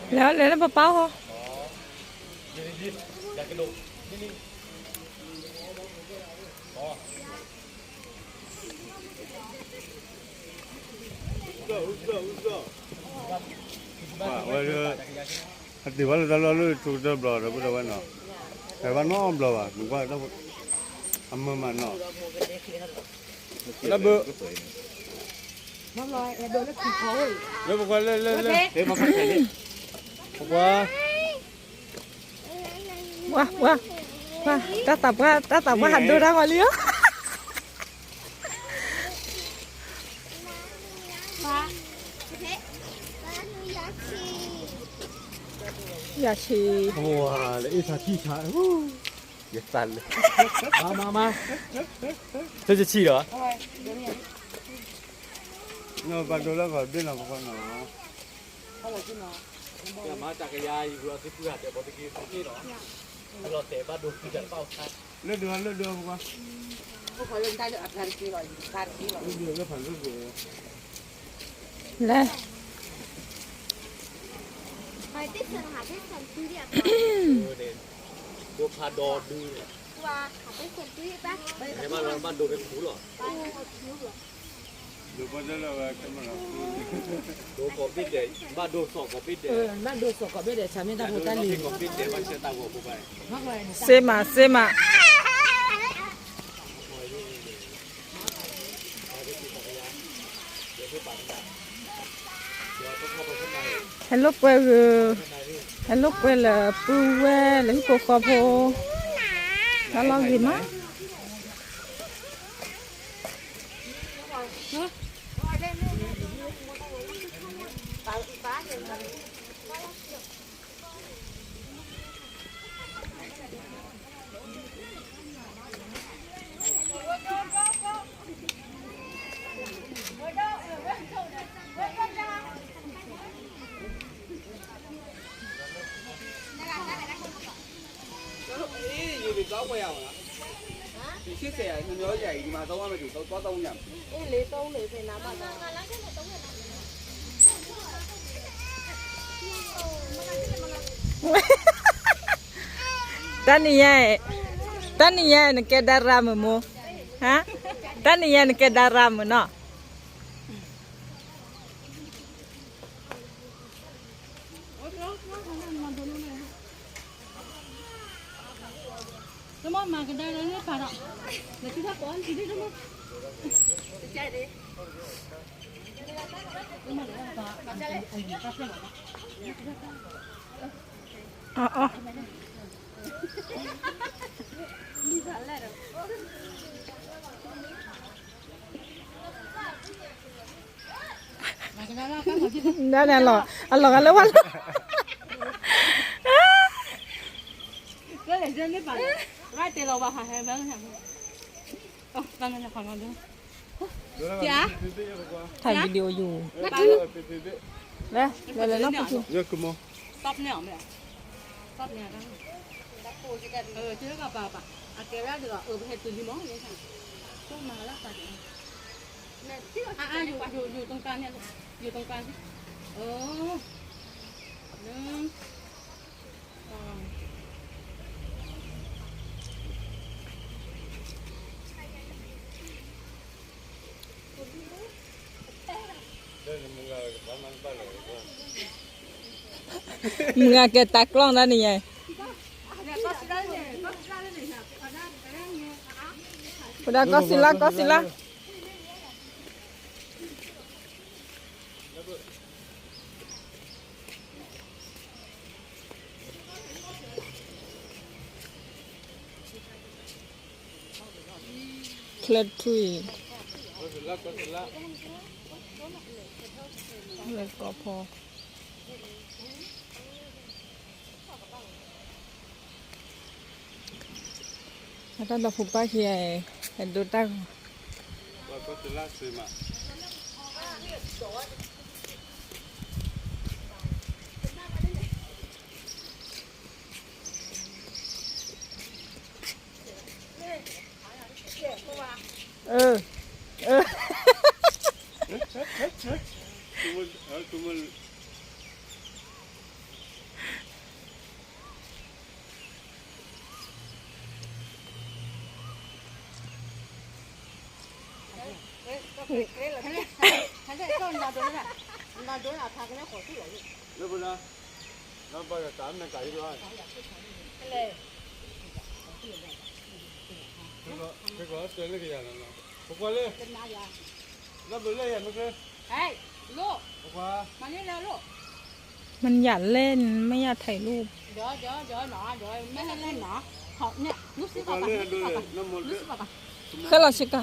လဲၤလဲၤလၢပပၢ်ဟီ ဝဲ အတ့ၢ်ဘၣ်လၢတၢ်လီၢ်လၢထူကတၢၢ်ဘျီဒီး ပတဝဲနီၤ, တဘၣ်နီတဘျီဘၣ်, နကွၢ်တၢ် အမုာ်မးနီၤ, တၢ်ဘု, လၢပကွၢ်လၢလၢလၢ, ပကွၢ်, ပှၤ ပှၤ ပှၤ တၢ်သးပှၢ် တၢ်သးပှၢ်ဟးဒိတၢ်ဂီၤလံဧၢ ယၤဆံ, ဝါ လၢအ့ၣ်ဆါထံၣ်ဆါ, ယသးလၢ, မၤ မၤ မၤ, ဆၢဆံလီၤ, ဘၣ်ဒိလၢဂီၤဘ့ၣ်နီၤ ပဃီနီၤ, မၤတၢ်ကယၤအံၤ ဝံၤအီၤသ့ၣ်ဖုဂၤတဲဘီတက့ၢ် သ့ၣ်နီၤ, လီၤတဲာ်ဘၣ်ဒိ လၢဒိ လၢဒိ ပဃီ, လၢဒိ လၢဖးလၢဒိ လဲၤ, ဒိဖးဒီဒု, ဘၣ်ဒိတခူလီၤ, ဒိကိးဘ့ၣ်ဒဲး, ဘၣ်ဒိစီၣ်ကိးဘ့ၣ်ဒဲး, ဘၣ်ဒိစီၣ်ကိးဘ့ၣ်ဒဲး ဆၣ်မ့ၢ်တၢ်ဖိတၢ်လံၤ, စ့မး စ့မး ဟဲလိာ်ကွဲဂ့ၤ, ဟဲလိာ်ကွဲလၢပုၢ်ဝဲၢ်လၢဟံၣ်ဖိဃီဖိ, တၢ်လီၢ်ဂ့ၤမး တၢ်နံၤညါ, တၢ်နံၤညါနကဲဒါရၤမုာ်မိၢ်, ဟါ, တၢ်နံၤညါနကဲဒါရၤမုာ်နီၤ. အီၣ်အီၣ် နန့ၣ်အလီၤ, အလီၤဂာ်လၢဝဲလီၤ, တဲလီၤဝဲဟးဟဲဘၣ်, ถ่ายวิดีโออยู่, လဲၤလဲၤလဲၤလီၤ, อยู่ตรงกลางเนี่ยลูก อยู่ตรงกลางสิ เออ หนึ่ง สอง မုၢ်ဂၤကဲတၢ်ကျီၢ်ဒၣ်န့ၣ်ယဲ, ပဒၣ်ကီၢ်စံလါ ကီၢ်စံလါ. ချၢထွံၣ်, လဲၤကိးဖီ, အတၢ်ဒီးဖိပၢ်ခံဂၤအံၤ ဟဲဒိတၢ်ဂီၤ. အၢ, အၢ, มันอยากเล่น ไม่อยากถ่ายรูป ခဲလီၤစ့ကၤ